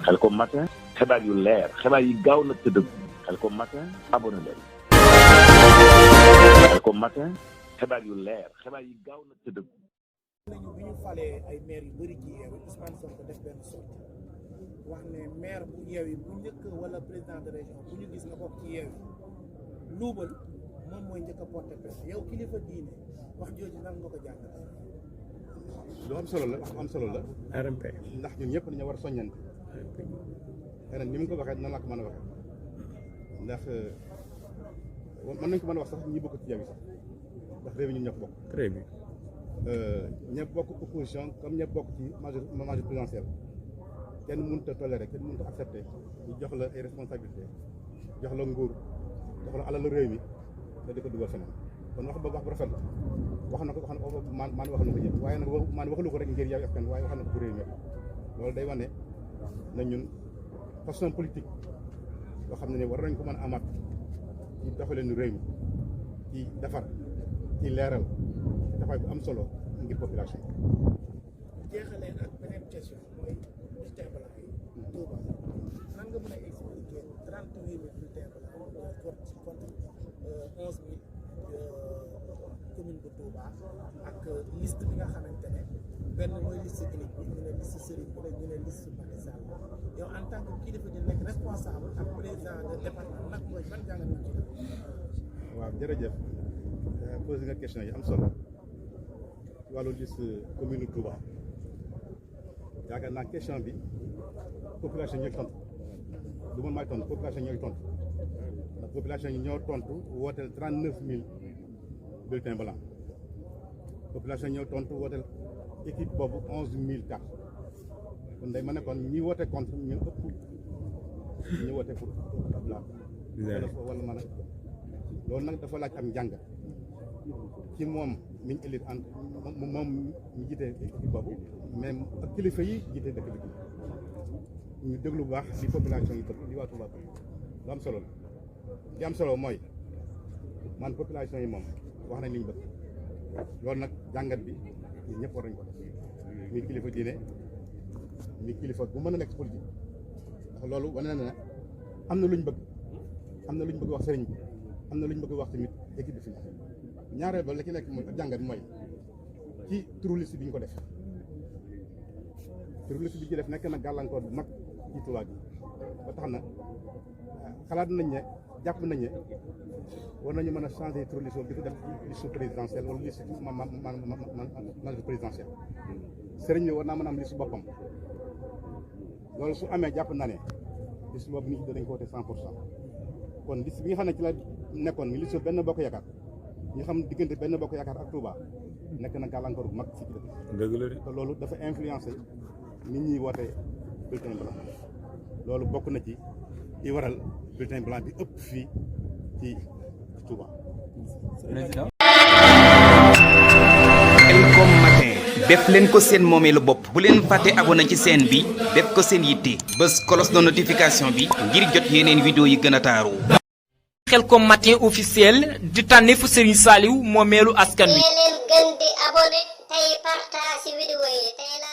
Khelcom matin xibaar yu leer xibaar yi gaaw na te dëgg Khelcom matin abonné leen Khelcom matin xibaar yu leer xibaar yi gaaw na te dëgg. nañu bi ñu falee ay maire yu bëri ci Yewwi Ousmane Sonko def benn sortie wax ne maire bu Yewwi bu njëkk wala président de région bu ñu gis nga bokk ci Yewwi luubal moom mooy njëkk a porté plainte yow kilifa diine wax jooju nan nga ko jàngal. lu am solo la am solo la. RMP ndax ñun ñëpp dañoo war a soññante. ren ni mu ko waxee nan laa ko mën a waxee ndax mën nañ ko mën a wax sax ñi bokk ci Yewwi sax ndax réew mi ñun ñoo ko bokk. très bien. ñëpp bokk opposition comme ñëpp bokk ci majorité présidentielle kenn mënut a tolérer kenn mënut a accepter ñu jox la ay responsabilités jox la nguur jox la alal réew mi te di ko dugal feneen kon wax ba wax bu rafet la wax na ko wax na ko man wax na ko ñëpp waaye nag man waxalu ko rek ngir Yewwi Askan waaye wax na ko bu réew mi loolu day wane na ñun façon politique boo xam ne ni war nañ ko mën a amaat ci doxalinu réew mi ci defar ci leeral dafay bu am solo ngir population jeexalee ak beneen question mooy bulletin blanc yi Touba nan nga mën a expliquer 38 000 bulletins blancs contre 11 000 commune bu Touba ak liste bi nga xamante ne benn mooy liste clinique bi ñu ne liste Serigne bi ñu ne liste Macky Sall yow en tant que kilifa di nekk responsable ak président de département nag mooy ban jàngat nga ci def. waaw jërëjëf posé nga question yi am solo wàllu liste commune Touba yaakaar naa question bi population ñooy tontu du man maay tontu population ñooy tontu ndax population yi ñoo tontu wooteel 39 000 bulletins blancs population ñoo tontu wooteel équipe boobu 11 000 cartes kon day ma ne kon ñi woote contre ñu ëpp ñi woote pour blanc wala man a loolu nag dafa laaj am njàngat ci moom mi ñu élire entre moom ñu jiite équipe boobu mais ak kilifa yi jiite dëkk bi ñu déglu bu baax li population yi bëgg li waa Touba lu am solo la li am solo mooy man population yi moom wax nañ li ñu bëgg loolu nag jàngat bi ñun ñëpp war nañ ko def muy kilifa diine muy kilifa bu mën a nekk ci politique ndax loolu wane na ne am na lu ñu bëgg am na lu ñu bëgg wax sëriñ bi am na lu ñu bëgg wax tamit équipe bi fi ñaareel ba la ci nekk mooy jàngat mooy ci turu liste bi ñu ko def turu liste bi ñu def nekk na gàllankoor bu mag ci Touba gi ba tax na xalaat nañ ne jàpp nañ ne war nañu mën a changer turu liste bi ko def liste présidentielle wala liste majorité présidentielle sëriñ bi war naa mën a am liste boppam loolu su amee jàpp na ne liste boobu nit ñi danañ ko wote 100% kon liste bi nga xam ne ci la nekkoon mi liste benn bokk yaakaar ñu xam diggante benn bokk yaakaar ak Touba nekk na gàllankoor bu mag ci dëkk. dëgg la de. te loolu dafa influencé nit ñi woote bulletin blanc loolu bokk na ci i waral bulletin blanc bi ëpp fii ci Touba. président. Khelcom matin def leen ko seen moomeelu bopp bu leen fàtte abonné ci chaîne bi def ko seen yitte bës cloche de notification bi ngir jot yeneen vidéo yi gën a taaru. Khelcom matin officiel di tànneefu Serigne Saliou moomeelu askan wi. leen gën di abonné tey partage vidéo yi tey la